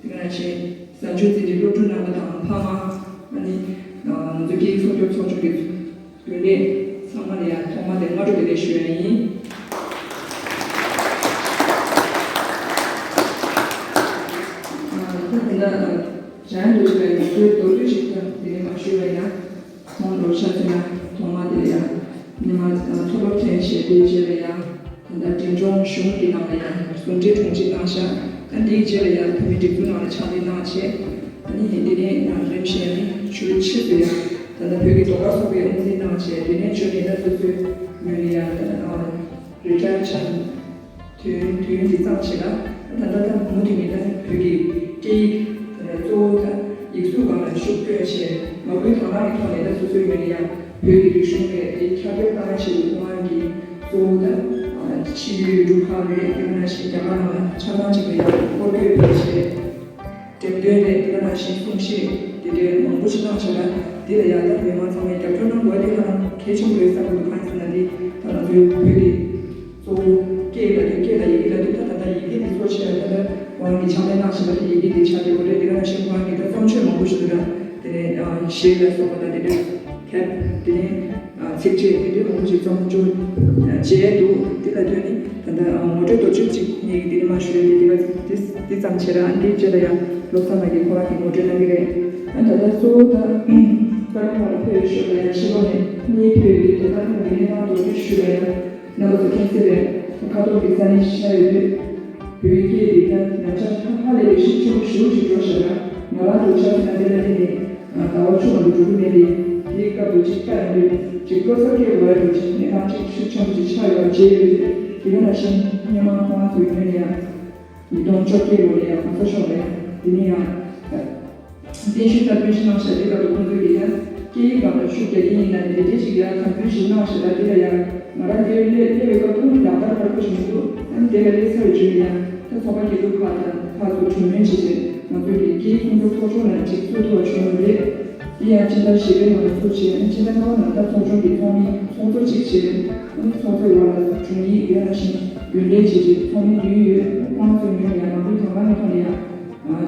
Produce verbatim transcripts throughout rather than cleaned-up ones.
དེ་ནང་བཞིན་གཟའ་མཇུག་འཛིན་གྲྭའི་སློབ་ཕྲུག་རྣམ་པ་དང་ཕ་མ། ཨ་ནི་ང་ཚོ་སྐད་ཡིག་སྲུང་སྐྱོབ་ཚོགས་ཆུང་གི་རྒྱུན་ལས་ཚང་མ་ལ་ཡང་ཐོག་མ་ནས་སྔ་དྲོ་བདེ་ལེགས་ཞུ་ཡ་ཡིན། ད་དེ་འདྲ་བྱ་ཡ་འདུག་པའི་ང་ཚོའི་མདོར་བསྡུས་ཤིག་ད་དེ་ནས་མ་ཞུས་པ་ཡིན་ན། ཁོང་རོགས་ཤ་ཚུན་ན་ཐོག་མ་དེ་ལ་ཡང་ཉི་མ་མཐོ་སློབ་ཐོན་བྱས་དེའི་རྗེས་ལ་ཡང་ད་ལྟ་འབྲིང་ཆུང་གཞུང་གི་ནང་ལ་ཡང་ཟུང་འབྲེལ་དྲུང་ཆེ་གནང་ཤག་ད་དེའི་རྗེས་ལ་ཡང་བོད་མིའི་སྒྲིག་འཛུགས་ནང་ལ་ཕྱག་ལས་གནང་བྱས། ད་ནི་དེ་ནས་རིམ་བཞིན་ནི་ཇུས་ཆེད་དུ་ཡང་ད་ལྟ་བོད་ཀྱི་ཟློས་གར་ཚོགས་པའི་དབུ་འཛིན་གནང་བྱས། དེ་ནས་ཇུས་ནི་ད་སོ་སོའི་ངོས་ནས་ཡང་ད་རི་ཊ་ཡར་ཆགས་དུས་དུས་ཡུན་འདི་ཙམ་བྱས་ལ། ད་ལྟ་ད་མུ་མཐུད་ནས་ད་བོད་ཀྱི་སྐད་ཡིག་ད་གཙོ་བོ་ད་ཡིག་གཟུགས་སྒང་ལ་ཤུགས་བཏོན་བྱས། མ་བུའི་དང་བླངས་ཀྱི་ཐོག་ནས་ད་སོ་སོའི་ངོས་ནས་ཡང་བོད་ཀྱི་རིག་གཞུང་རེད། དེ་ཁྱབ་གདལ་གཏོང་ཆེད་དུ་ཁོང་རང་གིས་གཙོ་བོ་ད་ཕྱི་ཡུལ་འབྲུག་ཁག་རེད། དེ་ག་ནང་བཞིན་རྒྱ་གར་ནང་ལ་ཆ་ཚང་གཅིག་ལ་ཡང་སྐོར་སྐྱོད་བྱས། འགྲེམས་སྟོན་རེད། དེ་ག་ནང་བཞིན་གསུང་བཤད་དེ་འདྲའི་མང་པོ་ཞིག་གནང་བྱས་ལ། འདི་ལ་ཡང་ད་མི་མང་ཚང་མས་རྒྱབ་སྐྱོར་གནང་དགོས་དེ་ཧ་ལམ་གལ་ཆེན་པོ་རེད་བསམ་གྱི་འདུག་གང་ཡིན་ཟེར་ན་འདི་ད་ང་ཚོའི་བོད་ཀྱི་གཙོ་བོ་སྐད་ལ་དེ་སྐད་དང་ཡི་གེ་ལ་དེ་ད་ད་ལྟ་ཡི་གེ་དེ་གཙོ་ཆེ་བ་ད་ལྟ་ཁོ་རང་གི་ཕྱག་ལས་གནང་བཞིན་པ་དེ་ཡི་གེ་དེ་ཆགས་བསྡད་ཡོད་རེད། དེ་ག་ནང་བཞིན་ཁོ་རང་གི་ད་རྩོམ་ཆོས་མང་པོ་ཞིག་འདུག་ད་དེ་ནས་གཞས་ལ་སོགས་པ་ད་དེ་འདྲ་ཁྱབ་དེ་ནས། ཚིགས་བཅད་དེ་འདྲའི་མང་པོ་ཞིག་རྩོམ་སྤྱོད་བྱས་འདུག་དེ་ལ་ལྟོས་ནས་ད་ལྟ་ངོ་སྤྲོད་མདོར་བསྡུས་ཅིག་ངེད་ཀྱིས་དེ་ནས་མ་ཞུ་ཡ་དེ་དེ་ག་དེ་དེ་ཙམ་བྱས་ར། ཨ་འདིའི་རྗེས་ལ་ཡང་བློ་བཟང་ལགས་ཀྱིས་ཁོ་རང་གིས་ངོ་སྤྲོད་གནང་གི་རེད། ཨ་ད་ལྟ་གཙོ་བོ་ད་ཀ་ར་མ་ལ་ཕེབས་ཡོད་ཤོད་ལ་ཡང་ཕྱི་ལོགས་ནས་གནས་ཕེབས་ཡོད་དུས་ད་ལྟ་ཁོང་གི་གནས་སྟངས་མདོར་བསྡུས་ཞུས་པ་ཡང་རྣམ་པ་ཚོ་མཁྱེན་གསལ་རེད། ཁ་ཐོག་གི་ས་གནས་ཤར་ཡོད་དུས། བོད་ཡིག་སྐད་དེ་ད་ཉམས་ཆག་ཧ་ལས་པའི་ཤུགས་ཆེན་པོ་ཞེ་པོ་ཞིག་འགྲོ་བཞག་ན། ང་རང་ཚོ་ཆ་མཚོན་ན་དེ་ལ་བརྟེན་ནས་ཟླ་བ་བཅུ་ནང་དུ་འགྲོ་གི་མེད་དེ། དེའི་སྐབས་དུ་གཅིག་ལྟ་ཡོང་དུས་གཅིག་བློ་འཚབ་སྐྱེ་དགོས་ཡ་འགྲོ་ཅིག་གནས་སྟངས་གཅིག་ཤུགས་ཆེན་པོ་ཅིག་ཆགས་ཡོད་པ་བརྗེད་ཡོད་དེ། དེ་ག་ནང་བཞིན་སྔོན་མ་ཁོང་ཚོའི་ངོས་ནས་ཡང་ཉིས་སྟོང་བཅོ་བརྒྱད་ལོ་ལ་ཡང་གོང་ས་མཆོག་ལ་ཡང་དེ་ནས་ཡང་། བརྟན་བཞུགས་ལྟར་སྤྲོད་གནང་བཞག་དེ་སྐབས་དུ་ཁོང་ཚོས་ཀྱིས་ཡང་སྐད་ཡིག་སྒང་ལ་ཤུགས་རྒྱག་གི་ཡིན་ན་ནི་དེ་འདྲས་ཞིག་ཡང་དམ་འབུལ་ཞིག་གནང་བཞག་ད་དེ་ལ་ཡང་ང་རང་དེར་སླེབས་སླེབས་པའི་སྐབས་དུ་ལག་བསྟར་ལྟ་བུ་ཞིག་མི་འདུག་ཨ་ནི་དེ་ལ་སླེབས་ཚར་བའི་རྗེས་ལ་ཡང་ད་ཚོགས་པ་སྐྱིད་སྡུག་ཁག་དང་ཁག་ཚོ་གྲོས་མོལ་བྱས་རྗེས་ང་ཚོས་ཀྱི་སྐད་ཡིག་སྲུང་སྐྱོབ་ཚོགས་ཆུང་ལ་ཅིག་བཙུགས་ཐུབ་པ་བྱུང་ཡོད་རེད། དེ་ཡང་ཕྱི་ཟླ་བཞི་པའི་ནང་ལ་ཚུགས་བྱས་ཨ་ནི་ཕྱི་ཟླ་ལྔ་པ་ནང་ད་ཚོགས་ཆུང་གི་ཚོགས་མི་ཚོགས་གཙོ་གཅིག་བྱས་ཨ་ནི་ཚོགས་གཙོའི་འོག་ལ་དྲུང་ཡིག་དེ་ནང་བཞིན་རྒྱུན་ལས་བྱས་རྗེས་ཚོགས་མི་བདུན་ཡོད། ཁོང་ཚོའི་ངོས་ནས་ཡང་མ་བུའི་དང་བླངས་ཀྱི་ཐོག་ནས་ཡང་།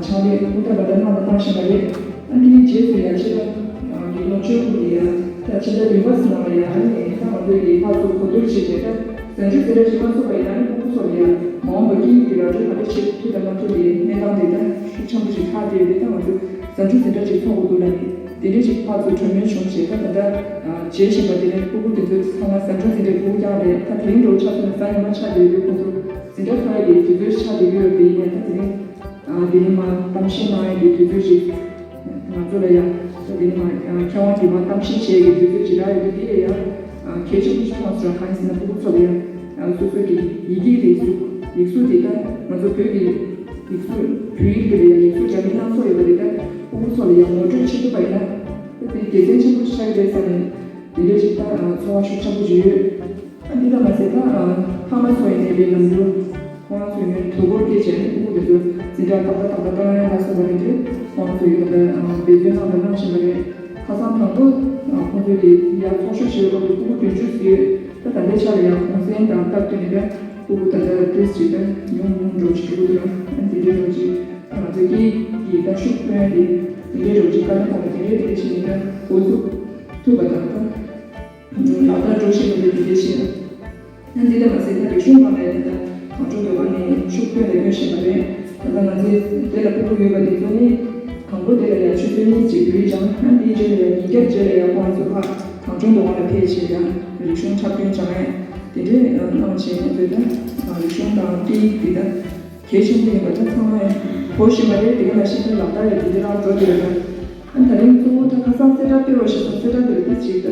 ཕྱག་ལས་ཧུར་ཐག་པ་དང་གནང་དང་གནང་བཞིན་པ་རེད། ཨ་ནི་དེའི་རྗེས་སུ་ཡང་ཕྱི་ཟླ་ཉིས་སྟོང་བཅུ་དགུ་གི་ཡང་ད་ཕྱི་ཟླ་བདུན་པ་ཙམ་ནང་ལ་ཡང་ཨ་ནི་ད་ང་ཚོའི་གི་ཕར་ཚུར་གོ་བསྡུར་བྱས་ཏེ་ད་གཟའ་མཇུག་འཛིན་གྲྭ་ཞིག་མ་ཚུགས་པ་ཡིན་ན་ཨ་ནི་ཕྲུ་གུ་ཚོ་ལ་ཡང་མ་འོངས་པ་སྐད་ཡིག་གི་ར་སྤྲོད་ག་འདྲ་བྱེད་ཐུབ་དང་མ་ཐུབ་ཀྱི་གནས་སྟངས་དེ་ད་ཤུགས་ཆེན་པོ་ཞིག་ཆགས་བསྡད་ཡོད་རེད། ད་ང་ཚོས་གཟའ་མཇུག་འཛིན་གྲྭ་ཅིག་ཚོགས་དགོས་འདུག་ལབ་ནས་དེ་འདྲ་ཞིག་ཕར་ཚུར་གྲོས་མོལ་བྱུང་བྱས་ད་ད་ལྟ་བྱེད་བཞིན་པ་དེ་ནས་ཕྲུ་གུ་དེ་ཚོ་ཚང་མ་གཟའ་མཇུག་འཛིན་གྲྭའི་ཕྲུ་གུ་རྐྱང་རེད། ད་དེ་རིང་འགྲོ་ཆ་ཚང་གཟའ་ཉི་མ་ཆགས་བསྡད་ཡོད། ཁོང་ཚོ་འཛིན་གྲྭ་ཚོགས་ཡས་ཀྱི་དུས་ཚོད་ཆགས་བསྡད་ཀྱི་ཡོད་རེད། ཡིན་ནའི་ད་དེ་རིང་། དེ་ནས་མར་གཏམ་བཤད་གནང་ཡས་ཀྱི་དུས་ཚོད་ཅིག་ང་ཚོ་ལ་ཡང་། དེ་ནས་མར་མཁས་དབང་གིས་མར་གཏམ་བཤད་བྱེད་ཡས་ཀྱི་དུས་ཚོད་ཅིག་རག་ཡོད་དུས་དེ་ལ་ཡང་། གལ་ཆེན་པོ་ཞིག་མཐོང་སོང་། གང་ཡིན་ཟེར་ན་ཕྲུ་གུ་ཚོ་ལ་ཡང་སོ་སོ་གི་ཡི་གེ་རེད་ཟུག་ཡིག་གཟུགས་དེ་ལྟར་ང་ཚོ་བོད་ཀྱི་ཡིག་གཟུགས་བོད་ཡིག་དེ་ལ་ཡང་ཡིག་གཟུགས་འདྲ་མིན་སྣ་ཚོགས་ཡོད་པ་དེ་ལྟར་ཕྲུ་གུ་ཚོ་ལ་ཡང་ངོ་སྤྲོད་བྱེད་ཐུབ་པ་ཡིན་ན། དེ་དགེ་མཚན་ཆེན་པོ་ཞིག་ཆགས་ཀྱི་རེད་བསམ་ནས་དེ་འདྲའི་ཞིག་ད་ཚོར་བ་ཤུགས་ཆེན་པོ་ཞིག་ཡོད། ཨ་འདི་ལ་མ་ཟད་ད་ཕ་མ་ཚོ་ཡིན་ནའི་ལས་ནམ་རྒྱུན་ཁོ་རང་ཚོའི་ངོས་ནས་དོ་ཁུར་སྐྱེས་བྱས་ནས་ཕྲུ་གུ་དེ་ཚོ་འཛིན་གྲྭ་ཏག་ཏག་ཏག་ཏག་གཏོང་ཡ་ལ་སོགས་པ་རེད་དེ་ཁོ་རང་ཚོ་ཡིས་ད་ལྟ་འབད་བརྩོན་གནང་དང་གནང་བཞིན་པ་རེད། ཁ་སང་དང་པོ་ཁོང་ཚོའི་གི་ཡར་ཚོགས་ཞུགས་བྱེད་པའི་སྐབས་སུ་ཕྲུ་གུ་བདུན་ཅུ་ཙམ་ཡོད། ད་ད་ལྟའི་ཆ་ལ་ཡང་གུང་སེང་དང་སྟབས་བསྟུན་ནས་ད་ཕྲུ་གུ་ད་ལྟ་ཏོག་ཙམ་ད་ཉུང་ཉུང་འགྲོ་བཞིན་འགྲོ་གི་འདུག་ཨ་འདི་འདྲའི་འགྲོ་བཞིན་ང་ཚོའི་སྐད་ཡིག་གི་ད་ཤུགས་བཏོན་ཡ་དེ་འདི་འདྲའི་འགྲོ་བཞིན་དཀའ་ལས་ཁག་པོ་དེ་འདྲའི་དེ་འདྲ་བྱས་ནས་ད་འགོ་ཚུགས་ཐུབ་པ་དང་ད། ལག་བསྟར་འགྲོ་བཞིན་པ་རེད། དེ་འདྲ་བྱས། ཨ་འདི་ལྟ་མ་ཟད་ད་རིག་གཞུང་སྒང་ལ་ཡང་ད་གངས་ལྗོངས་ཟློས་གར་ནས་ཤུགས་བཏོན་ནས་སྐྱོན་བཞིན་པ་རེད། ད་ལྟ་ང་ཚོའི་དེ་ལ་ཕྲུ་གུ་ཡོད་པ་དེ་ཚོ་ནི་དང་པོ་དེ་ལ་ཡང་ཆུ་ཚོད་གཉིས་ཅིག་བོད་ཡིག་སྦྱང་། ཨ་འདིའི་རྗེས་ལ་ཡང་ཉིན་བརྒྱད་རྗེས་ལ་ཡང་ཁོང་ཚོ་ཕར་གངས་ལྗོངས་ཟློས་གར་ལ་ཕེབས་བྱས་ཡང་རིག་གཞུང་འཁྲབ་སྟོན་སྦྱང་ཡས་དེ་འདྲའི་གནང་བྱས་ང་ཚོས་ད་རིག་གཞུང་དང་སྐད་ཡིག་དེ་ད། གལ་ཆེན་པོ་ཡིན་པ་ད་ཚང་མས་གོ་བཞིན་པ་རེད། དེ་ག་ནང་བཞིན་ད་ལག་བསྟར་ཡང་དེ་འདྲ་རང་འགྲོ་དེ་རེད། ཨ་ད་རིང་གཙོ་བོ་ད་ཁ་སང་གསལ་བསྒྲགས་སྤེལ་བ་ཞིག་སོང་། གསལ་བསྒྲགས་དེ་ལ་ཏིས་ཅིག་ད་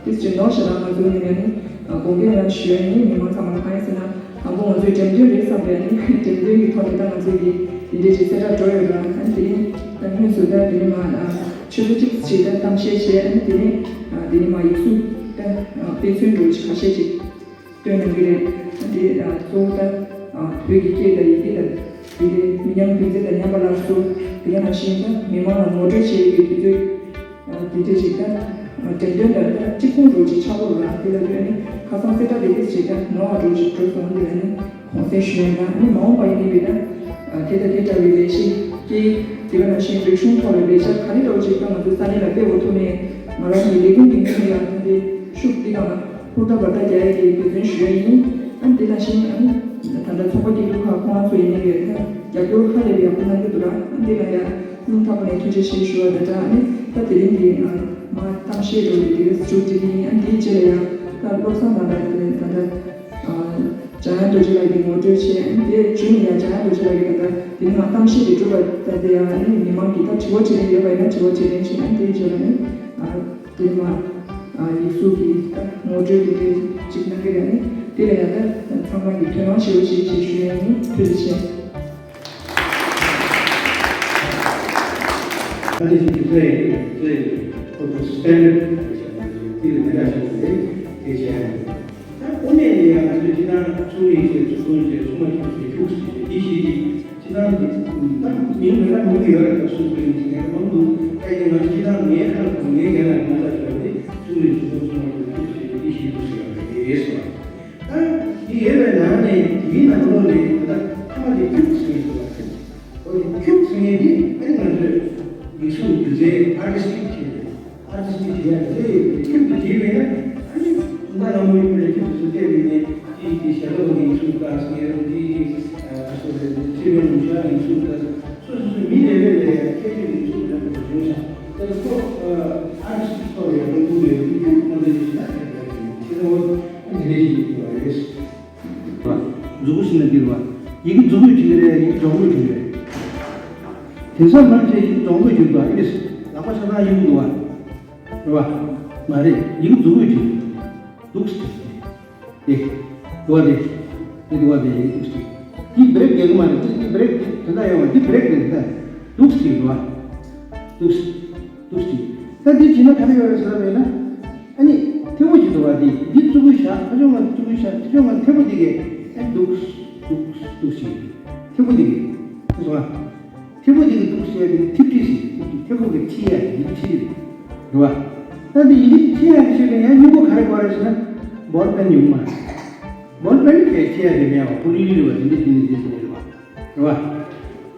ཏིས་ཅིག་ནོར་ཞེ་དྲག་ང་ཚོའི་ངོས་ནས་ནི་དགོངས་འགལ་ཡང་ཞུ་ཡ་ཡིན། མི་མང་ཚང་མ་གང་ཡིན་ཟེར་ན་དང་པོ་ང་ཚོའི་འགྲེམས་སྟོན་རེད་བསམ་པས་ནི་འགྲེམས་སྟོན་གྱི་ཐོག་ནས་ད་ང་ཚོའི་གི་དེ་འདྲའི་ཅིག་གསལ་བསྒྲགས་འགྲོ་ཡོད་ལ། ཨ་དེ་རིང་ད་དངོས་སུ་ད་དེ་རིང་མ་ཆུ་ཚོད་གཅིག་ཅིག་ད་གཏམ་བཤད་བྱས། ཨ་དེ་རིང་དེ་རིང་མ་ཡིག་གཟུགས་ད་དཔེ་མཚོན་འགྲོ་ཅིག་ཁ་ཤས་ཅིག་སྟོན་གནང་གི་རེད། ད་དེ་གཙོ་བོ་ད་བོད་ཀྱི་སྐད་དང་ཡི་གེ་དང་དེ་ལས་མི་ཉམས་རྒྱུན་འཛིན་དང་ཉམས་པ་སླར་གསོ། དེ་ག་ནང་བཞིན་ད་མི་མང་ལ་ངོ་སྤྲོད་བྱེད་ཡས་ཀྱི་དུས་ཚོད་དེ་འདྲ་ཞིག་ད་འགྲེམས་སྟོན་དང་ད་གཅིག་མཚུངས་འགྲོ་ཅིག་ཆགས་ཀྱི་རེད། དེ་ལ་ལྟོས་ནས་ཁ་སང་གསལ་བསྒྲགས་དེ་འདྲ་ཞིག་ད་ནོར་བ་འགྲོ་ཅིག་འགྲོ་སོང་། དེ་ལ་ནི་གོང་གསལ་ཞུ་ཡ་ཡིན། ད་ནི་མ་འོངས་པ་ཡིན་ནའི་ད་ དེ་དང་དེ་འདྲ་བའི་ལས་གཞི་སྤེལ། དེ་ག་ནང་བཞིན་རིག་གཞུང་ཐོག་ལ་ལས་འཆར་ག་རེ་འདྲ་བོ་ཅིག་ད་ང་ཚོའི་ས་གནས་ལ་སྤེལ་དགོས་ཐུག་ནས་ང་རང་གི་ལས་ཁུངས་ཀྱི་ངོས་ནས་ཡང་ད་ལྟའི་ཤུགས་འདི་དང་ཧུར་ཐག་འབད་ཐག་རྒྱག་ཡས་ཀྱི་འབད་བརྩོན་ཞུ་ཡས་ཡིན། ཨ་ནི་དེ་ནང་བཞིན་ཨ་ནི་ད་ལྟ་ཚོགས་པ་སྐྱིད་སྡུག་ཁག་ཁོང་ཚོ་ཡིན་ནའི་རེད། ད་རྒྱབ་སྐྱོར་ཧ་ལས་པའི་ཡག་པོ་གནང་གི་འདུག་ར། ཨ་ནི་དེ་ལ་ཡང་སྙིང་ཐག་པ་ནས་ཐུགས་རྗེ་ཆེ་ཞུ་བ་དང་སྦྲགས། ཨ་ནི་ད་དེ་རིང་གི་མར་གཏམ་བཤད་འགྲོ་གི་དེ་མཇུག་སྒྲིལ་ཡིན། ཨ་ནི་དེའི་རྗེས་ལ་ཡང་ད་བློ་བཟང་ལགས་ལ་དེ་ད་ལྟ། འཇམ་དབྱངས་རྡོ་རྗེ་ལགས་ཀྱིས་ངོ་སྤྲོད་བྱས། དེ་བརྒྱུད་ནས་ཡང་འཇམ་དབྱངས་རྡོ་རྗེ་ལགས་ཀྱིས་ད་ལྟ་དེ་ནས་མར་གཏམ་བཤད་དེ་གྲུབ་པ་ད་ལྟ་ཡང་ཨ་ནི་མི་མང་གིས་ད་དྲི་བ་དྲིས་ལན་ཡོད་པ་ཡིན་ན་དྲི་བ་དྲིས་ལན་བྱས། ཨ་ནི་དེའི་རྗེས་ལ་ནི་དེ་ནས་མར་ཡིག་གཟུགས་ཀྱི་ད་ངོ་སྤྲོད་དེ་འདྲ་ཅིག་གནང་གི་རེད། ཨ་ནི་དེ་ལ་ཡང་ད་ཚང་མ་གིས་དོ་སྣང་བྱེད་རོགས་བྱེད་ཅེས་ཞུ་ཡ་ཡིན། ཐུགས་རྗེ་ཆེ། ཨ་ནི་ཞིག་གི་ཚེ་ཚེ་ཁོ་ཚོ་སི་ཊེན་ཌར་ཌི་དེ་ལ་མི་འདྲ་ཞིག་རེད། དེ་བྱས་ད་དངོས་གནས་ནས་ཡང་ང་ཚོས་སྤྱི་བཏང་ཚོགས་མི་བཅས་ཚོགས་གཙོ་བཅས་ཚོགས་མ་ཁྱུག་ཚོས་ཁྱུག་ཟེར་ཏེ་འདི་ཞིག་གི་སྤྱི་བཏང་གི་ད་མིང་མི་འདྲ་མང་པོ་ཡོད་རེད། ད་སུ་སུ་ཡིན་ཟེར་མཁན་མང་འདུག་ད་ཡིན་ང་ཚོ་སྤྱི་བཏང་ངའི་ཁ་ལ་ངའི་རྒན་ལ་ང་ཚོ་ཞོག་སྟེ་ཚོགས་མི་ཚོགས་གཙོ་ཚོགས་མ་ཁྱུག་ཁྱུག་ཟེར་ཏེ་འདི་ཞིག་འདུག་ཟེར་བ་རེད་ཟེར་བ། ད་འདི་ཡོད་པའི་ནང་ནས་དེའི་ནང་ལོགས་ནས་ད་ལྟ་ཐ་མ་དེ་ཁྱུག་ཟེར་གྱི་འདུག་བ། ཁྱུག་ཟེར་མཁན་དེ་ཨ་ནི་ང་ཚོས་ཡིག་གཟུགས་སྒྱུ་རྩལ་ཨར་ཊིསི་ཊིག་བྱས་ནས་ཨར་ཊིསི་ཊིག་བྱས་ནས་དེ་ཁྱུག་དེ་བྲིས་པས་ན་ཨ་ནི་ད་ལྟ་ལ་མོ་ཡིན་པ་ལས་ཁྱུག་དེ་ཚོ་བལྟས་པས་ནས་དེ་དེ་ཞྭ་ལོ་གི་ཡིག་གཟུགས་ལྟ་ཟེར་མཁན་རེད། དེ་ཨ་སོ་རེད། ཚེ་རིང་ལུང་ཤར་གྱི་ཡིག་གཟུགས་ལྟ་སོ་སོ་སོའི་མི་རེ་རེ་ལ་ཡང་ཁྱད་ཆོས་ཀྱི་ཡིག་གཟུགས་ལ་བྱུང་ཤག་དེ་ལ་ཁོ་ཨར་ཊིསི་ཊིག་ཐོག་ལ་ཡང་ལུང་ཁུག་ཡོད། དེ་ཁྱུག་ང་ཚོ་ཡིན་ན་དེ་འདྲ་ཡིན་དེ་ཚོ་འདི་འདྲ་ཞིག་ཡིན་པ་རེད། མཛུ་གུ་ཟེར་ན་འདི་རེད་བ། ཡི་གེ་མཛུ་གུས་བྲིས་ཀྱི་རེད། ཡི་གེ་རྫོང་གུས་བྲིས་ཀྱི་རེད། དེང་སང་མང་ཆེ་ཡི་གེ་རྫོང་གུས་བྲིས་འདུག་ཨ་ནི་ལག་པ་ཆ་ཚང་གཡུག་འདུག་བ། རེད་བ། མ་རེད། ཡི་གེ་མཛུ་གུས་བྲིས་འདུག་ཨེ། འདུག་བ་དེ། འདི་འདུག་བ་དེ་ཡི་གེ་འདུག་ཟེར། འདི་བྷི་རེག་རྒྱག་གི་མ་རེད། འདི་འདི་བྷི་རེག་འདི་དོན་དག་ཡོད་མ་རེད། འདི་བྷི་རེག་རེད། འདི་འདུག་ཟེར་འདུག་བ། འདུག་ཟེར། འདུག་ཅིག་ད་འདི་བྱས་ན་ག་རེ་ཡོད་རེད་ཟེར་བ་ཡིན་ན། ཨ་ནི་མཐེ་བོ་ཅིག་འདུག་བ། འདི་འདི་གཙུག་གུ་བཞག་ཁ་ཕྱོགས་ང་གཙུག་གུ་བཞག་ཁ་ཕྱོགས་ང་མཐེ་བོ་འདི་གས་ཨ་འདུག་འདུག་འདུག་ཅིག་མཐེ་བོ་འདི་གས་འདུག་བ། མཐེ་བོ་འདི་གས་འདུག་ཟེར་ཡ་དེ་ནི་མཐེབ་ཁྲི་ཟེར། མཐེ་བོ་གི་ཁྲི་ཡ་འདི་ཁྲི་རེད། རེད་བ། ད་འདི་ཡི་གེ་ཁྲི་ཡ་གི་ཤེས་ཀྱི་ཡང་སྙིང་པོ་ག་རེ་གོ་རེད་ཟེར་ན། བོལ་པེན་ཉུང་མ་རེད། བོལ་པེན་གས་ཁྲི་ཡ་དེ་མེད་བ། ཕུ་ལི་ལི་རེད་བ། འདི་འདི་འདི་འདི་ཟེར་རེད་བ། རེད་བ།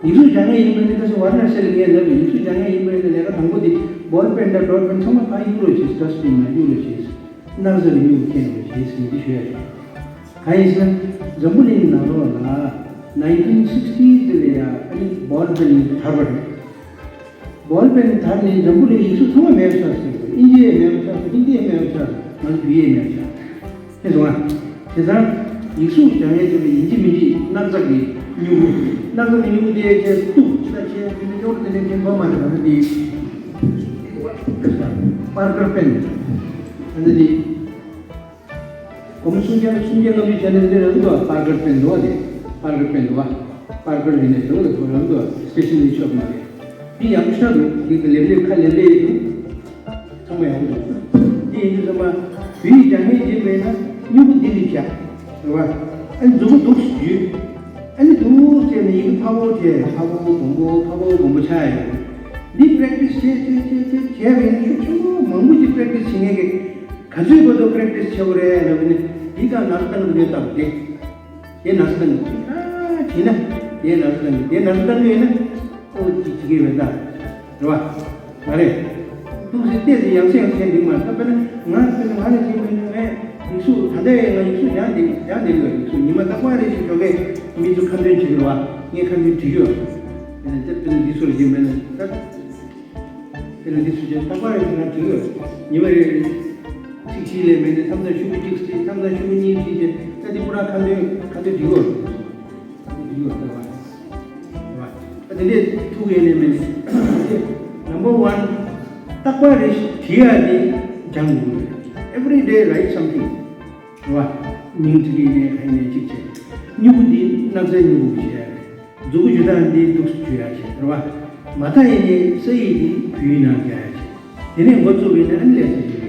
ཡིག་གཟུགས་སྦྱང་མཁན་ཡིན་པ་ཡིན་ན། ད་ཆ་ཝར་ནར་ཤེ་ལ་ངས་ལབ་པའི་ཡིག་གཟུགས་སྦྱང་མཁན་ཡིན་པ་ཡིན་ན་ལས་ཀ་དང་པོ་དེ་བོལ་པེན་དང་ཌོཊ་པེན་ཚང་མ་ཕར་གཡུག་རོགས་བྱེད། ཌསི་ཊི་བིན་ནང་གཡུག་རོགས་བྱེད། སྣག་ཚ་གི་སྨྱུ་གུ་འཁྱེར་རོགས་བྱེད་ཟེར་འདི་ཞུ་ཡ་རེད། གང་ཡིན་ཟེར་ན་འཛམ་བུ་གླིང་ནང་ལོགས་ལ་ནའིན་ཊིན་སིག་སི་ཊི་ལ་ཡ་ཨ་ནི་བོལ་པེན་དར་བ་རེད། བོལ་པེན་དར་ནས་འཛམ་བུ་གླིང་ཡིག་གཟུགས་ཚང་མ་མེད་པ་ཆགས་སོང་། དབྱིན་ཇི་ཡས་མེད་པ་ཆགས་སོང་། ཧིན་དི་ཡས་མེད་པ་ཆགས་སོང་། ང་ཚོ་བོད་ཡས་མེད་པ་ཆགས། ཤེས་སོང་ང་། དེ་ཙང་ཡིག་གཟུགས་སྦྱང་མཁན་དེ་ལ་ཡིན་གཅིག་མིན་གཅིག་སྣག་ཚ་གི་སྨྱུ་གུ། སྣག་ཚ་གི་སྨྱུ་གུ་དེ་ཁྱེད་གཏུབ་ཅི་ལ་ཁྱེད་དེ་ནི་ཡོར་དེ་ནས་ཁྱེད་འབབ་མ་རེད། ང་ཚོ་དེ་པར་ཀར་པེན། ང་ཚོ་དེ། སྒོར་མོ་སུམ་བརྒྱ་སུམ་བརྒྱ་ལྔ་བཅུ་བྱས་ནས་འདི་རང་འདུག་པར་ཀར་པེན་འདུག་པ། དེ་པར་ཀར་པེན་འདུག་པ། པར་ཀར་ཡིན་ནས་འདུག་པ། དེ་རང་འདུག་པ། སི་ཊེ་ཤ་ནེ་རི་ཤོབ་ནང་རེད། འདི་ཡག་པོ་ཞེ་དྲག་འདུག་འདི་གི་ལེབ་ལེབ་ཁ་ལེབ་ལེབ་འདུག་ཚང་མ་ཡག་པོ་འདུག་འདི་ཡིན་དུས་ཚང་མ་བོད་ཡིག་སྦྱང་མཁན་ཡིན་པས་ན་སྨྱུ་གུ་འདི་གི་བཞག་རེད་པ། ཨ་ནི་མཛུབ་གུ་འདུག་སེ་འཇུས། ཨ་ནི་འདུག་སེ་ནས་ཡི་གེ་ཕ་བོ་བྱས། ཕ་བོ་བོ་དགོང་པོ་ཕ་བོ་བོ་དགོང་པོ་ཆགས་ཡོད། འདི་པེ་རེག་ཊི་སི་བྱས་བྱས་བྱས་བྱས་བྱས་པས་ན་ཤུགས་ཆེན་པོ་མང་པོ་ཅིག་པེ་རེག་ཊི་སི་བྱེད་མཁན་གྱི། ག་ཚོད་བར་དུ་པེ་རེག་ཊི་སི་བྱེད་དགོས་རེད་ལབ་ནས་འདི་ག་ནང་བཏང་གི་འདུག་ལྟ་བུ་དེ། དེ་ནང་བཏང་གི་འདུག་ཨ་བྱས་ན་དེ་ནང་བཏང་གི་དེ་ནང་བཏང་གི་ཡོད་ན་ཨོ་ཅིག་བྱེད་ཀྱི་ཡོད་ད། རེད་བ། མ་རེད། འདུག་སེ་བལྟས་ཏེ་ཡང་སེ་ཡང་སེ་འགྲིག་མ་ཐུབ་པས་ན་ང་དཔེར་ན་ང་ལ་བྱེད་པའི་ནང་ནས་ཡིག་གཟུགས་ད་ལྟ་ཡང་ང་ཡིག་གཟུགས་སྦྱང་བསྡད་སྦྱང་བསྡད་ཡོད། ཡིག་གཟུགས་ཉི་མ་རྟག་པར་རེ་ཞིག་ཞོགས་ཀས་མི་ཚོ་ཁ་འདོན་བྱེད་ཀྱི་རེད་བ། ངས་ཁ་འདོན་བྲིས་ཡོད། དཔེར་ན་དཔེར་ན་འདི་ཚོ་ལ་བྱེད་པས་ན་ད། དེ་ལ་འདི་སུ་ཅན་རྟག་པར་ཡོད་ན་འགྲིག་ཡོད། ཉི་མ་རེ་ཚིག་གཅིག་ལས་མེད་ནས་མཚམས་མཚམས་ཤོག་གུ་གཅིག་བྲིས། མཚམས་མཚམས་ཤོག་གུ་གཉིས་བྲིས་བྱས། ད་འདི་པུ་ར་ཁ་འདོན་ཁ་འདོན་འགྲིག་ཡོད། ཁ་འདོན་འགྲིག་ཡོད་རེད་བ། ད་དེ་འདྲས་ཐུག་ཡོད་ལས་མེད་ནས། ནམ་བར་ཝན། རྟག་པར་རེ་བྲིས་ཡ་དེ་སྦྱང་དགོས་རེད། Every day write something. རེད་བ། མིང་བྲིས་ནས་ག་ནས་གཅིག་བྱས། སྨྱུ་གུ་འདི་སྣག་ཚའི་སྨྱུ་གུ་བྱས་ཡ་རེད། མཛུབ་གུ་འཇུ་སྟངས་འདི་འདུག་སེ་འཇུ་ཡ་བྱས་རེད་བ། མ་མཐའ་ཡིན་ནའི་ས་ཡིག་འདི་བོད་ཡིག་ནང་རྒྱག་ཡ་བྱས། དེ་ནས་འགོ་བཙུགས་པས་ན་ཨ་ནི་ལས་ས་ཡིག་